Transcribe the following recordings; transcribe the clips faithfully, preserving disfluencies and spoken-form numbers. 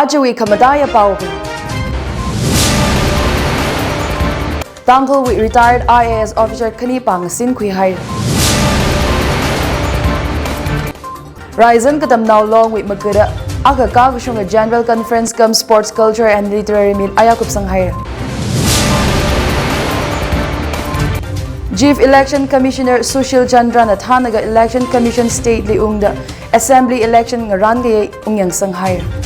Ajawui khamataiya pao. Tangkhulwui retired I A S officer khani pāngasinkhui haira. Raizan Katamnao Longwui makada akha kakashunga General Conference cum Sports, Culture and Literary Meet aya kupsang haira. Chief Election Commissioner Sushil Chandra na thānlaga Election Commission state li ungda Assembly election ngarānkahai ungyangsang haira.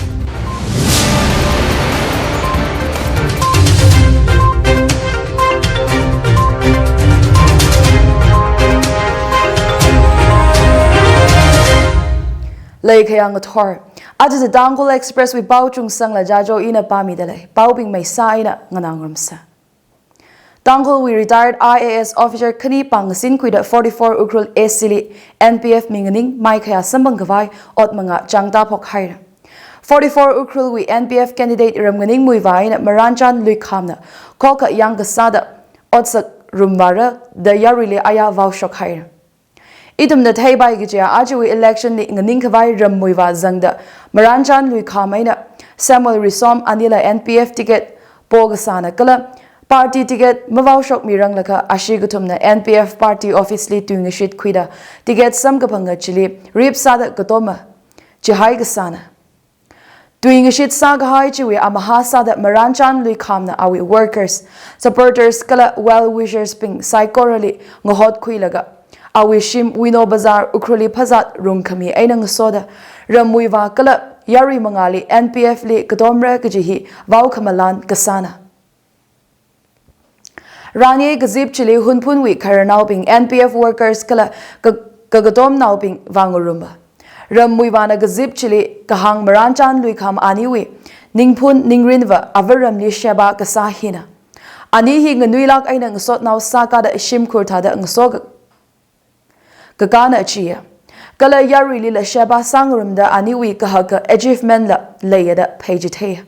Leikhayang ngathor. Aja The Tangkhul Express wui pao chungsangla Jajo ina pāmida lei. Paobing maisa eina nganāngarumsa. Tangkhulwui retired I A S officer khani pāngasinkhuida forty-four Ukhrul A C li N P F minganing maikhayā samphang khavai ot manga chāngda phok haira. Forty-four Ukhrulwui N P F candidate Ramnganing Muivah eina Maranchān Luikhamna khokha yangkasāda otsak rumvāra da yaruili aya vaoshok haira. Ithumna theipai kajiya ajawui election li nganing khavai Ram Muivah zangda Maranchān Luikham eina Samuel Risom anila N P F ticket pokasāna kala party ticket mavaoshokmiranglakha ashi kathumna N P F party office li tuingashit khuida ticket samkaphanga chili ripsāda katoma chihai kasāna. Tuingashit sākahai chiwui amahā sāda Maranchān Luikhamna awui workers, supporters kala well wishers bing saikorali ngahotkhuilaga awui shim Wino Bazar Ukhrulli phazat rungkhami eina ngasoda Ram Muivah kala yarui mangāli N P F li katomra kaji hi vaokhamalan kasāna. Rani kazip chili Hunphunwui khararnaobing N P F workers kala ka-, kakatomnaobing vāngaruma. Ram Muivahna kazip chili kahāng Maranchān Luikham aniwui ningphun ningrinva avaramli sheba kasā hina. Ani hi nganuilāk eina ngasotnao sākada shimkhur thāda ngaso ka-, kakāna chiya. Kala yaruilila sheba sāngarumda aniwui kahaka achievement la leiya da pheichitheiya.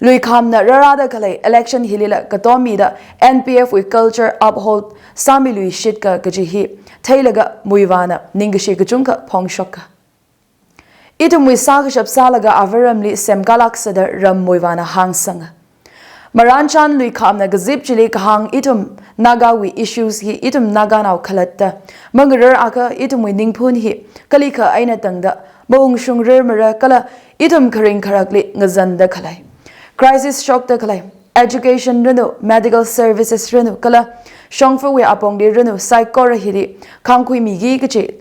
Luikhamna rārada khalei election hilila katomida N P F wui culture uphold sāmiluishitka kaji hi theilaga Muivahna ningkashi kachungkha phongshoka. Ithumwui sākashap sālaga avaramli semkālāksa da Ram Muivahna hāngsanga. Maranchān Luikhamna kazip chili kahāng ithum Nagawui issues hi ithum Naganao khalatta mangarar akha ithumwui ningphun hi kalikha eina tangda maungshungrar mara kala ithum kharing kharakli ngazanda khalei, crisis shokda khalei, education ranu, medical services ranu kala shongfawui apongli ranu saikora hili khangkhuimiki kaji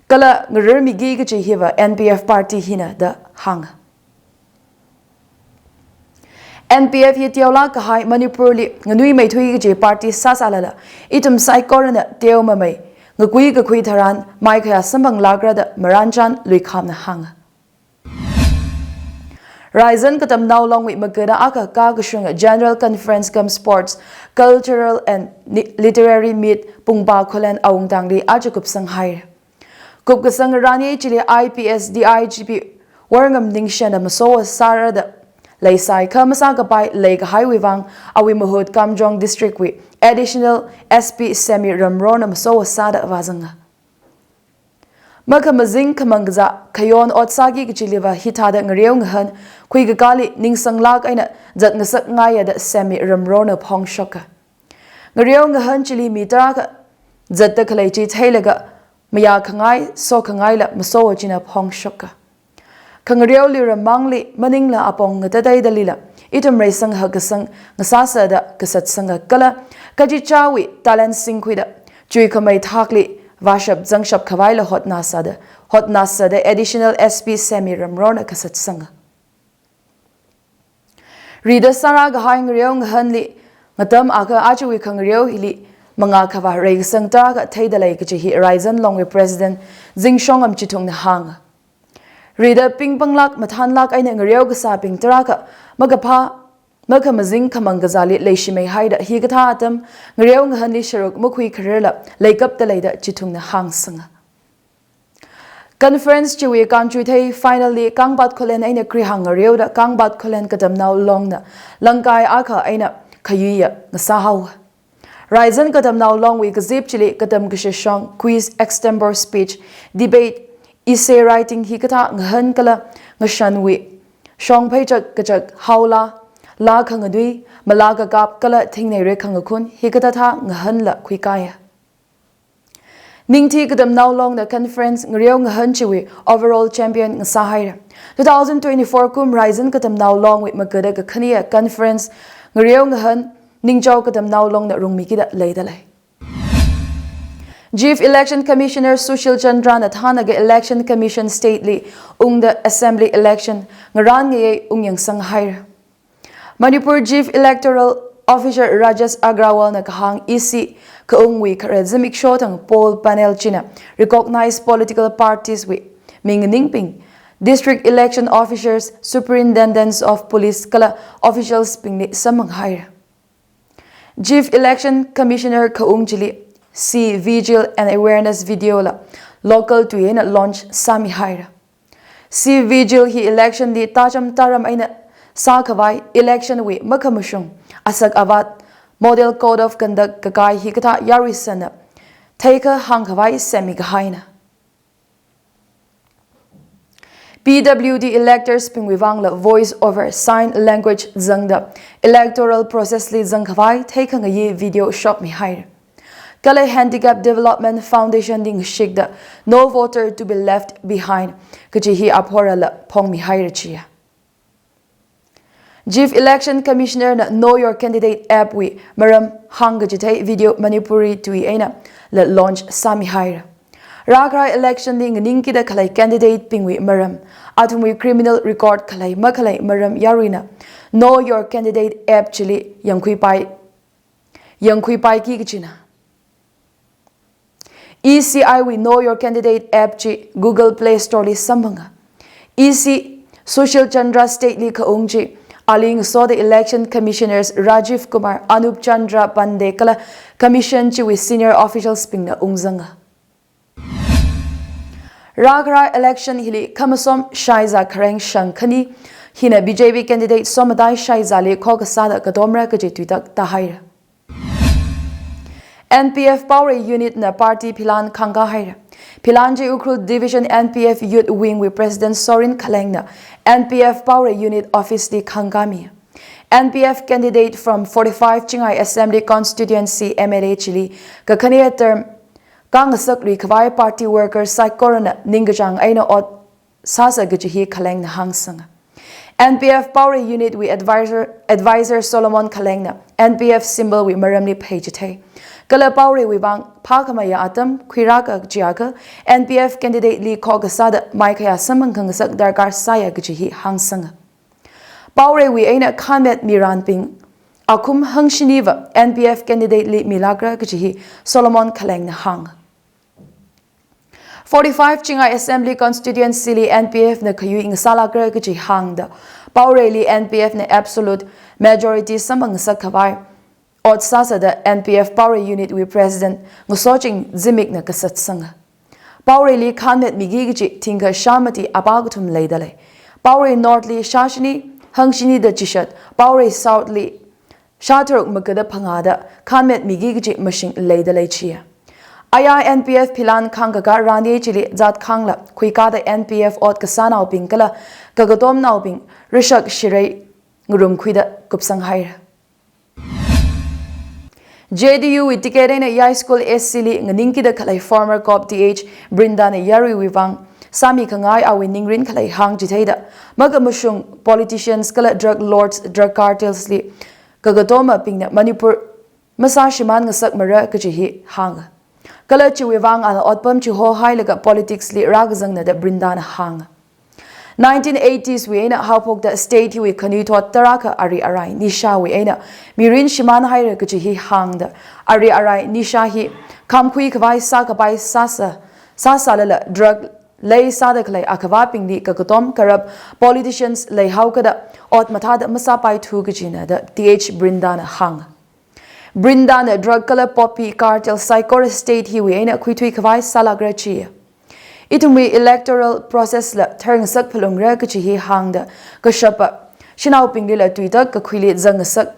kala ngararmiki kaji hiva N P F party hina da hānga. N P F hi teolāk kahai Manipurli nganuimeithui kaji party sāsālala ithum saikorana teomamei ngakui kakhui tharan maikhayā samphanglākra da Maranchān Luikhamna hānga. Raizan Katamnao Longwui makada akha kakashunga General Conference cum Sports, Cultural and Ni-, Literary Meet Pungpa Khullen awungtangli aja kupsang haira. Kupkasang rani chili I P S D I G P Worngam Ningshenna masowa sāra da leisai kha masākapai leikahaiwui vang awui mahut Kamjong District wui Additional S P Semi Ramrona masowa sāda vāzanga. Makhamazing khamang kazā khayon ot sāki kachiliva hithāda ngareo ngahān khuikakāli ningsanglāk eina zatngasakngaiya da Semi Ramrona phongshoka. Ngareo ngahān chili mi tarākha zatda khalei chi theilaga mayākhangai, sokhangaila masowa china phongshoka. Khangareoli ramangli maningla apong ngatateidalila ithum reisang hakkasang ngasāsāda kasatsanga kala kachichāwui talent singkhuida chuikhamei thakli vāshap zangshap khavaila hotnāsāda, hotnāsāda Additional S P Semi Ramrona kasatsanga. Rida sārākahai ngareo ngahānli ngatam akha ajawui khangareo hili mangā khavā reikasang tarākha theida lei kaji hi Raizan Longwui President Zingshongam Chithungna hānga. Rida pingpanglāk mathānlāk eina ngareo kasābing tarākha makaphā makhamazing khamang kazāli leishimei haida hikathā atam ngareo ngahānli sharuk makhui khararla leikapta lei da Chithungna hāngsanga. Conference chiwui kangchuithei final li Kangpat Khullen eina Krihang ngareoda Kangpat Khullen Katamnao Longna langkai akha eina khayuiya ngasāhaowa. Raizan Katamnao Longwui kazip chili katam kashishong, quiz, extempore speech, debate, essay writing hikathā ngahān kala ngashanwui shongphei chak kachak haola, laa khanganui, malaa kakap kala thingnei rek khangakhun hikathāthā ngahānla khuikāya. Ningthi Katamnao Longna conference ngareo ngahān chiwui overall champion ngasāhaira. Two thousand twenty-four kum Raizan Katamnao Longwui magada kakhane conference ngareo ngahān Ningchao Katamnao Longna rungmikida leidalei. Chief Election Commissioner Sushil Chandra na thānlaga Election Commission state li ungda assembly election ngarān ngayei ungyangsanghaira. Manipur Chief Electoral Officer Rajesh Agrawal na kahāng E C kaungwui kharā zimiksho thang poll panel china recognized political parties wui mingningbing, district election officers, superintendents of police kala officials bingli samphanghaira. Chief Election Commissioner kaung chili C Vigil and awareness video la local tui eina launch sāmihaira. C Vigil hi election li tacham taram eina sākhavai election wui makhamashung asak avat model code of conduct kakai hikathā yaruisana theikha hāngkhavai semikahaina. P W D electors bingwui vangla voice over sign language zangda electoral process li zangkhavai theikhangayi video shokmihaira. Kala Handicap Development Foundation li ngashikda No Voter to be Left Behind kaji hi aphorala phongmihaira chiya. Chief Election Commissioner na Know Your Candidate app wui maram hāngkachithei video Manipuri tui eina la launch sāmihaira. Rākharā election li nganingkida khalei candidate bingwui maram, athumwui criminal record khalei makhalei maram yaruina Know Your Candidate app chili yangkhuipai, yangkhuipaiki kachina. E C I wui Know Your Candidate app chi Google Play Store li samphanga. E C Sushil Chandra state li kaung chi ali ngasoda election commissioners Rajiv Kumar, Anup Chandra Pandey kala commission chiwui senior officials bingna ungzanga. Rākharā election hili khamasom shaizā khareng shang khani hina B J P candidate Sommatai Shaizāli khokasāda katomra kaji tuitak tāhaira. N P F Paurei Unit na party philan khangkā haira. Philan chi Ukhrul Division N P F Youth Wing wui President Sorin Khaleng na N P F Paurei Unit Office li khangkāmi. N P F candidate from forty-five Chingai Assembly Constituency M L A chili kakhane term kangasak luikhavai party worker saikorana ningkachāng eina ot sāsa kaji hi Khaleng na hāngsanga. N P F Paurei Unit wui advisor, advisor Solomon Khaleng na N P F symbol wui maramli pheichithei kala Paurei wui vang phākhamaya atam khuirāka chiakha N P F candidate li khokasāda maikhaya samphang khangasak darkar sāya kaji hi hāngsanga. Paurei wui eina khānmet miranbing akhum hangshiniva N P F candidate li milākra kaji hi Solomon Khaleng na hānga. Forty-five Chingai Assembly Constituency li N P F na khayui ngasālākra kaji hāngda, Paurei li N P F na absolute majority samphang ngasak khavai ot sāsada N P F Paurei Unit wui President Ngasoching Zimik na kasatsanga. Paurei li khānmet miki kaji thingkha shā mati apā kathum leidalei. Paurei North li shā shini, hangshini da chishat, Paurei South li shā tharuk magada phangāda khānmet miki kaji mashing leidalei chiya. Aya N P F philan khangkakā rani chili zat khangla khuikāda N P F ot kasānaobing kala kakatomnaobing rishak shirei ngarumkhuida kupsang haira. J D U wui ticket eina Yai School S C li nganingkida khalei former cop T H Brinda na yaruiwui vang sāmi khangai awui ningrin khalei hāngchitheida, makamashung politicians kala drug lords, drug cartels li kakatomabingna Manipur masāshimān ngasakmara kaji hi hānga. Kala chiwui vang ana otpam chihohailaga politics li rākazangna da Brinda na hānga. Nineteen eighties wui eina haophokda state hiwui khanuithot tarākha ari arai nishāwui eina mirin shimān haira kaji hi hāngda, ari arai nishā hi khamkhui khavai sākapai sāsa, sāsālala drug lei sāda khalei akhavābingli kakatom corrupt politicians leihaokada ot mathāda masāpaithu kajina da T H Brinda na hānga. Brinda na drug kala poppy cartel saikora state hiwui eina khuithui khavai sālākra chiya. Ithumwui electoral process la tharngasak phalungra kaji hi hāngda, kashapa shanaobinglila tuitak kakhuili zangngasak,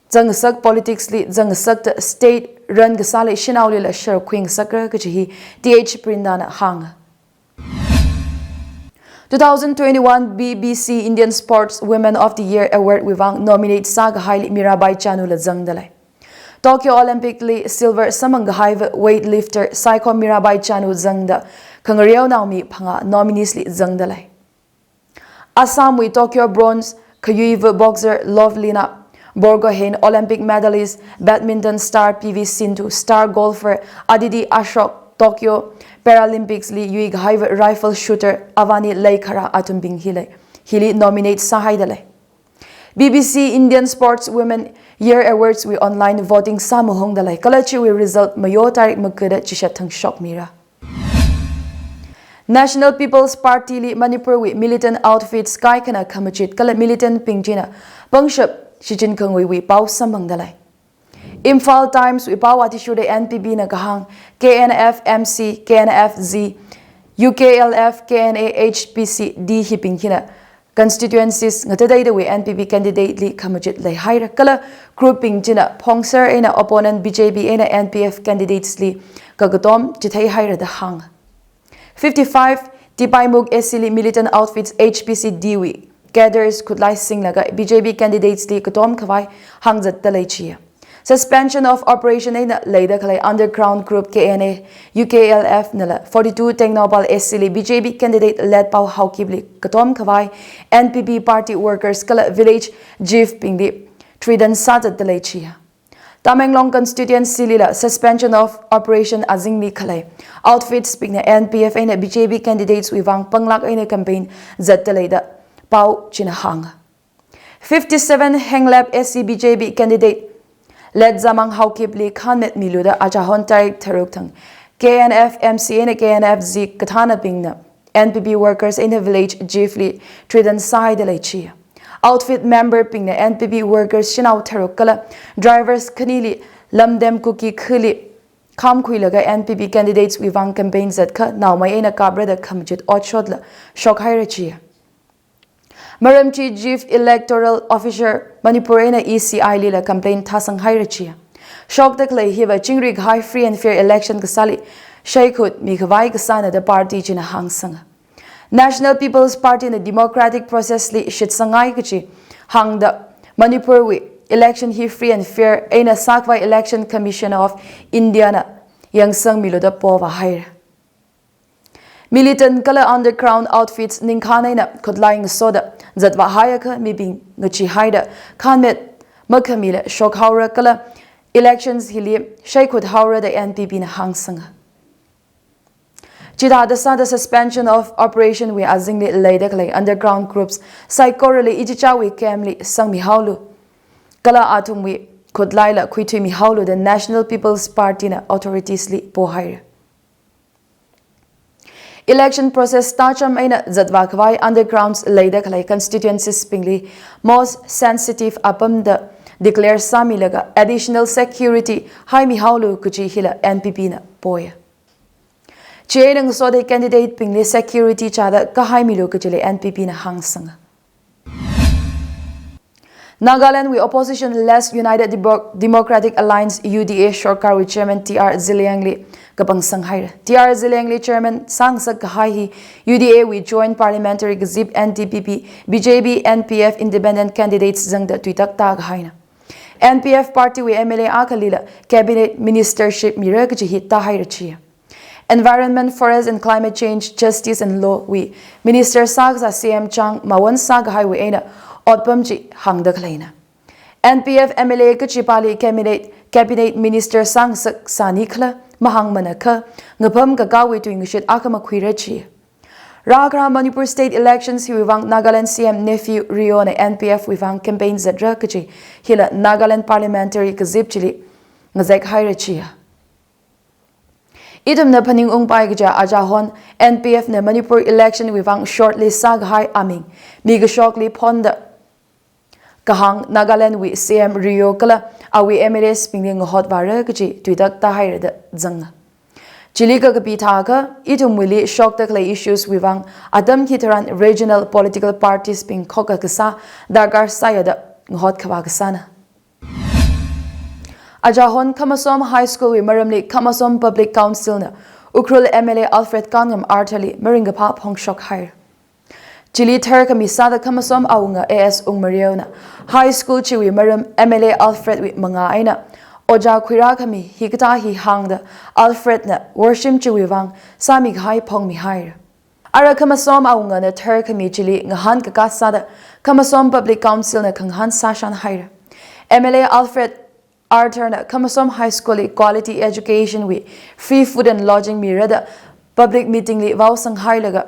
zangngasak politics li zangngasakta state run kasāli shanaolila sharkhui ngasakra kaji hi T H Brinda na hānga. Two thousand twenty-one B B C Indian Sports Women of the Year Award wui vang nominate sākahaili Mirabai Chanu la zangda lei. Tokyo Olympic li silver samphang kahaiva weightlifter saikhom Mirabai Chanu zangda khangareo naomi phangā nominees li zangda lei. Assam wui Tokyo bronze khayuiva boxer Lovelina Borgohain, Olympic medalist badminton star P V Sindhu, star golfer Aditi Ashok, Tokyo Paralympics li yuikahaiva rifle shooter Avani Leikhara athumbing hi lei, hili nominate sāhaida lei. B B C Indian Sports Women Year Awards wui online voting sāmahongda lei, kala chiwui result mayo tarik magada chishat thang shokmira. National People's Party li Manipur wui militant outfits kaikhana khamachit kala militant bing china pangshap shichin khanguiwui pao samphangda lei. Imphal Times wui pao athishurda N P P na kahāng, K N F M C, K N F Z, U K L F, K N A H P C D hibing hina constituencies ngatateidawui N P P candidate li khamachit leihaira kala group bing china phongser eina opponent B J P eina N P F candidates li kakatom chitheihaira da hāng. Fifty-five Tipaimukh A C li militant outfits H P C D wui cadres khutlai singlaga B J P candidates li katom khavai hāngzatda lei chiya. Suspension of operation eina leida khalei underground group K N A, U K L F nala forty-two Tengnoupal A C li B J P candidate Letpao Haokip li katom khavai N P P party workers kala village chief bingli threaten sāzatda lei chiya. Tamenglong constituency lila suspension of operation azingli khalei outfits bingna N P F eina B J P candidates wui vang panglāk eina campaign zatda lei da pao china hāng. Fifty-seven Henglep A C B J P candidate Letzamang Haokip li khanmet milu da achahon tarik tharuk thang K N F M C eina K N F Z kathānabingna N P P workers eina village chief li threaten sāhaida lei chiya. Outfit member bingna N P P workers shanao tharuk kala drivers khanili Lamdem Kuki khali khamkhuilaga N P P candidates wui vang campaign zatkha naomai eina kapra da khamachit otshotla shokhaira chiya. Maram chi Chief Electoral Officer Manipur eina E C I lila complaint thāsanghaira chiya. Shokda khalei hiva chingri kahai free and fair election kasāli shaikhut mikhavai kasāna da party china hāngsanga. National People's Party na democratic process li shitsangngai kachi hāngda Manipur wui election hi free and fair eina sākhavai Election Commission of India na yangsangmilu da povāhaira. Militant kala underground outfits ningkhān eina khutlai ngasoda zatvāhaiakha mibing ngacheehaida khanmet makhamila shokhaora kala elections hili shaikhut haora da N P P na hāngsanga. Chithāda sāda suspension of operation wui azingli leida khalei underground groups saikorali ichichāwui camp li sangmihaolu kala athumwui khutlaila khuithuimihaolu da National People's Party na authorities li pohaira. Election process tācham eina zatvā khavai undergrounds leida khalei constituencies bingli most sensitive apam da declare sāmilaga additional security haimihaolu kachi hila N P P na poya. Chieina ngasoda candidate bingli security chāda kahaimilu kachili N P P na hāngsanga. Nagaland wui opposition less United Demo- Democratic Alliance U D A sorkar wui chairman T R Zeliang li kapangsanghaira. T R Zeliang li chairman sāngasak kahai hi U D A wui joint parliamentary kazip N D P P, B J P, N P F independent candidates zangda tuitak tākahaina. N P F party wui M L A akhalila cabinet ministership mira kachi hi tāhaira chiya. Environment, Forest and Climate Change, Justice and Law wui minister sākasā C M Chang mawon sākahaiwui eina otpam chi hāngda khaleina. N P F M L A kachipāli cabinet, cabinet minister sāngasak sāni khala mahāngmanakha ngapham kakāwui tuingashit akha makhuira chi. Rākhara Manipur state elections hiwui vang Nagaland C M Neiphiu Rio na N P F wui vang campaign zatra kachi hila Nagaland parliamentary kazip chili ngazekhaira chiya. Ithumna phaningungpai kaja achahon N P F na Manipur election wui vang shortlist sākahai aming mikashokli phonda kahāng Nagaland wui C M Rio kala awui M L As bingli ngahotvāra kachi tuitak tāhaira da zanga. Chili kakapi thākha ithumwuili shokda khalei issues wui vang atam hitharan regional political parties bing khokkha kasā darkar sāya da ngahot khavā kasāna. Achahon Khamasom High School wui maramli Khamasom Public Council na Ukhrul M L A Alfred Kanngam Arthur li maringkaphā phongshokhaira. Chili tharkhami sāda khamasom awunga A S Wungmareona High School chiwui maram M L A Alfred wui mangā eina ojā khuirākhami hikathā hi hāngda Alfredna worshim chiwui vang sāmikahai phongmihaira. Ara khamasom awungana tharkhami chili ngahānkakā sāda khamasom Public Council na khangahān sāshan haira. M L A Alfred Arthur na khamasom High School li quality education wui free food and lodging mira da public meeting li vaosang hailaga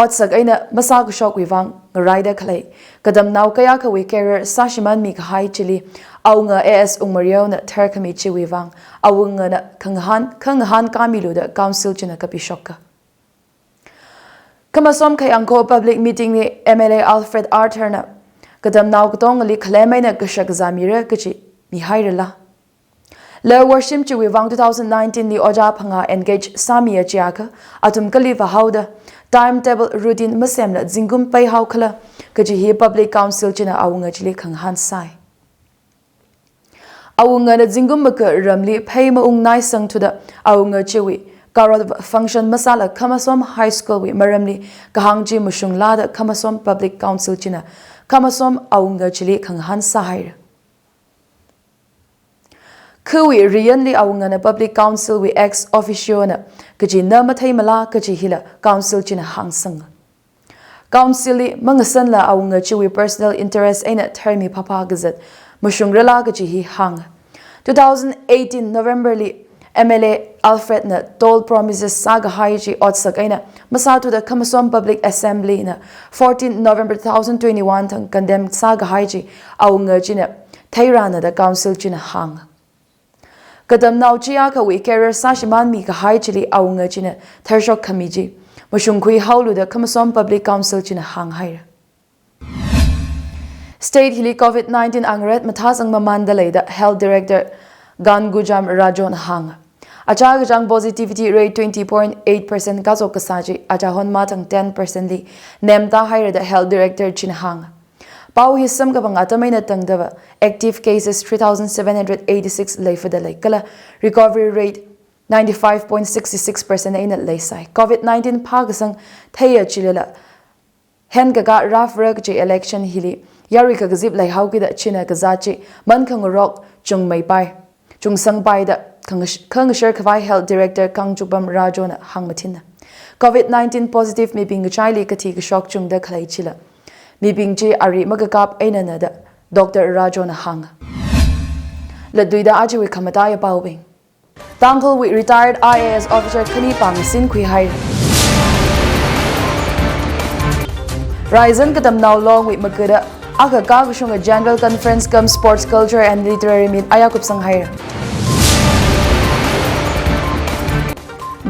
otsak eina masākashokwui vang ngaraida khalei katamnao kayākhawui career sāshimānmikahai chili awunga A S Wungmareona tharkhami chiwui vang awungana khangahān, khangahān kāmilu da council china kapishoka. Khamasom khayāngkho public meeting li M L A Alfred Arthur na katamnao katongali khalem eina kashakazā mira kachi mihairala. La worshim chiwui vang two thousand nineteen li ojā phangā engage sāmiya chiakha athum kali vāhaoda timetable routine masemla zingkum peihaokhala kachi hi Public Council china awunga chili khangahān sai. Awungana zingkum maka ramli phei maung naisang thuda awunga chiwui carol function masāla khamasom High School wui maramli kahāng chi mashunglada khamasom Public Council china khamasom awunga chili khangahān sāhaira. Khawui riyanli awungana Public Council wui ex officio na kachi na matheimala kachi hila council china hāngsanga. Council li mangasanla awunga chiwui personal interest eina tharmi phapha kazat mashungrala kachi hi hānga. Two thousand eighteen November li M L A Alfred na toll promises sākahai chi otsak eina masāthuda khamasom Public Assembly na fourteen November two thousand twenty-one thang condemn sākahai chi awunga china theirana da council china hānga. Katamnao chiyākhawui career sāshimānmikahai chili awunga china tharshok khami chi mashungkhui haolu da khamasom Public Council china hānghaira. State hili COVID nineteen angaret mathāsang mamanda leida Health Director Gangujam Rajona hānga. Achā kachāng positivity rate twenty point eight percent kazok kasā chi achā honma thang ten percent li nemta haira da Health Director china hānga. Pao hi samkaphang atam eina tangdava active cases three thousand seven hundred eighty-six leifada lei kala recovery rate ninety-five point six six percent eina leisai. COVID nineteen phākasang theiya chilala henkakā rāfra kachi election hili yarui kakazip leihaokida china kazā chi mankhangarok chungmeipai, chungsangpaida khangash-, khangashar khavai Health Director Kangchupam Rajona hāngmathinna. COVID nineteen positive mibing kachaili kathi kashok chungda khalei chila mibing chi ari makakap einana da Doctor Rajona hānga. Latluida ajawui khamataiya paobing. Tangkhulwui retired I A S officer khani pāngasinkhui haira. Raizan Katamnao Longwui makada akha kakashunga General Conference cum Sports Culture and Literary Meet aya kupsang haira.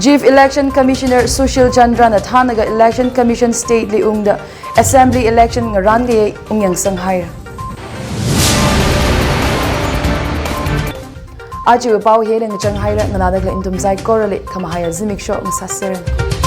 Chief Election Commissioner Sushil Chandra na thānlaga Election Commission state li ungda Assembly election ngarānkahai ungyangsang haira. Ajawui pao hili ngachang haira, nganāda khalei nathum saikorali khamahaiya zimiksho ngasāserang.